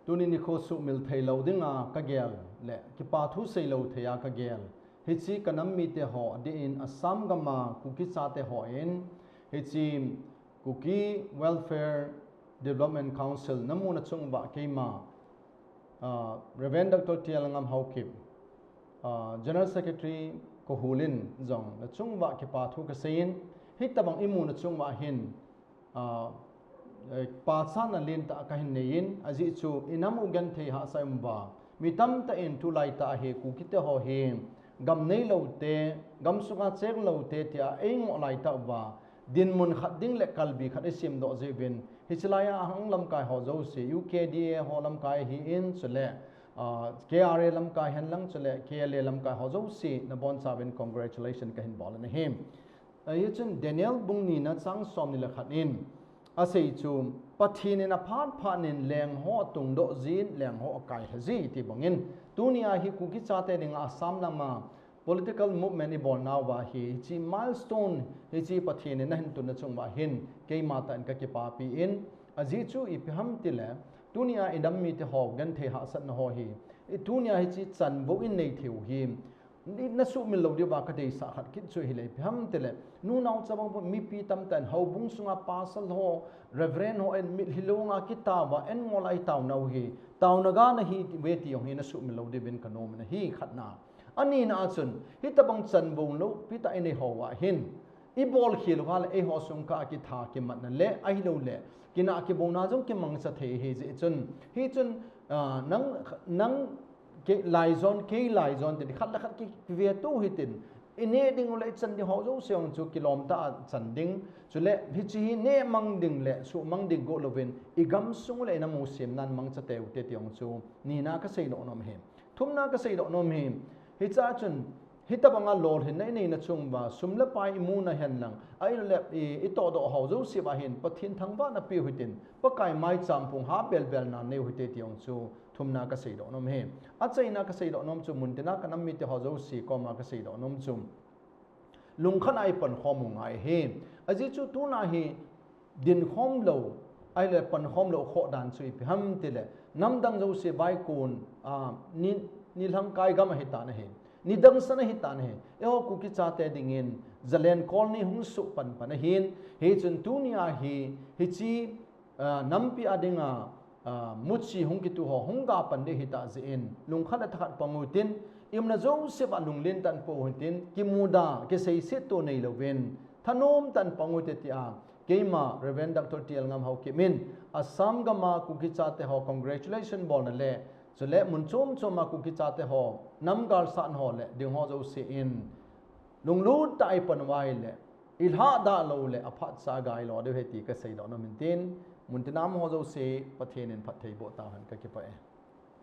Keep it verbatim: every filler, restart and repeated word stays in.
Tuni nikho sumil thei lou dinga kagel le kipa thu sei lou thei a kagel. Hiche kanam mite ho adeh in Assam gam a Kuki chate hon hiche Kuki Welfare Development Council namu nachung uva keima, ah, Reverend Doctor T L Ngamhaokip, ah, General Secretary Kohulin jong nachung uva kipa thu kasei in, hitabang imu nachung uva hin, ah, eh, pachatna lentah kahin nei in, ajeh chu inam u genthei hahsa um uva, mi tamtah in tulai tah hi Kuki te ho hi gam neilou te, gam sunga cheng lou te tia eingoh lai tah uva, dinmun khat ding le kalbi khat isem doh jeh uvin, hiche lai a ahung lamkai ho jouse, U K D A ho lamkai ahin, chule, ah, K R A lamkai hen lang, chule K L A lamkai ho jouse nabonchauvin congratulation kahin bol in ahi. Ahi chun Daniel bung nina chang somni le khat in asei chu, Pathen in aphat phat in leng ho atungdoh jin, leng ho akai lha ji ti bangin, tunia hi Kuki chate dinga Assam lama political movement ibol nauva hi, hiche milestone hiche Pathen in ahin tun nachung uva hin keima tah in kakipapi in, ajeh chu ipi ham tile, tunia inam mite ho genthei hahsatna ho hi, i tunia hiche chanvou inei thei u hi, nasuhmil lou diuva kadeisah khat kit chu ahile, ipi ham tile, nunao chabang bou mipi tamtah in houbung sunga pastor ho, reverend ho in mitlhi longa kitao uva, eingoh lai taonau hi, taona gana hi ve ti jong hi nasuhmil lou diuvin kanom in ahi, khatna. Anina a chun, hitabang chanvou loupi tah inei ho uva hin, ibol khel uva le eiho sung kah a kitha kimatna le, ahilouleh, kinah kibouna jong kimangcha thei ahi jeh chun, hichun, ah, nang, nang, kei laijon, kei laijon, ti khat le khat kivetou hitin, ineh ding u le ichan ding ho jouse jong chu kilom tah a chan ding, chule hiche hi nehmang ding le suhmang ding go louvin, igam sung u le inam u semnan mangcha teu hite ti jong chu nina kasei doh nom ahi. Thumna kasei doh nom hi, hichea chun, hitabanga lolhinna inei nachung uva, sum le pai imuna hen lang, ahilouleh, i, itohdoh ho jouse uva hin, Pathen thangvahna peu hitin, Pakai maicham phung ha belbelna neiu hite ti jong chu, thumna kasei doh nom ahi. Achaina kasei doh nom chu, muntina kanam mite ho jouse koma kasei doh nom chu, lungkhat a ipankhom u ngai ahi. Ajeh chu tuna hi dinkhom lou, ahile pankhom lou khoh dan chu ipi ham tile, namdang jouse vaikon, ah, ni, nilhang kai gam ahitan ahi. Nidang san ahitan ahi. Eiho Kuki chate dingin, Zalen colony hung suh panpan ahin, hichun tunia hi, hiche, ah, nampi a dinga, ah, muchi hung kitu ho hung ga pan ding ahitah jeh in, lungkhat le thakhat pang utin, iumna jouse uva lunglen tah in pou hitin, kimuda, kiseiset to neilouvin, thanom tah in pang ute tia, keima Reverend Doctor T L Ngamhaokip in, Assam gam a Kuki chate ho congratulation bolna le, chule mun chom chom a Kuki chate ho, nam galsatna ho le, ding ho jouse in, lunglut tah a ipan uva ahile, ilhadah lou le, aphatcha gailo diu ahi ti kasei doh nom in tin, muntina um ho jouse, Pathen in phatthei boh tauhen, kakipah e.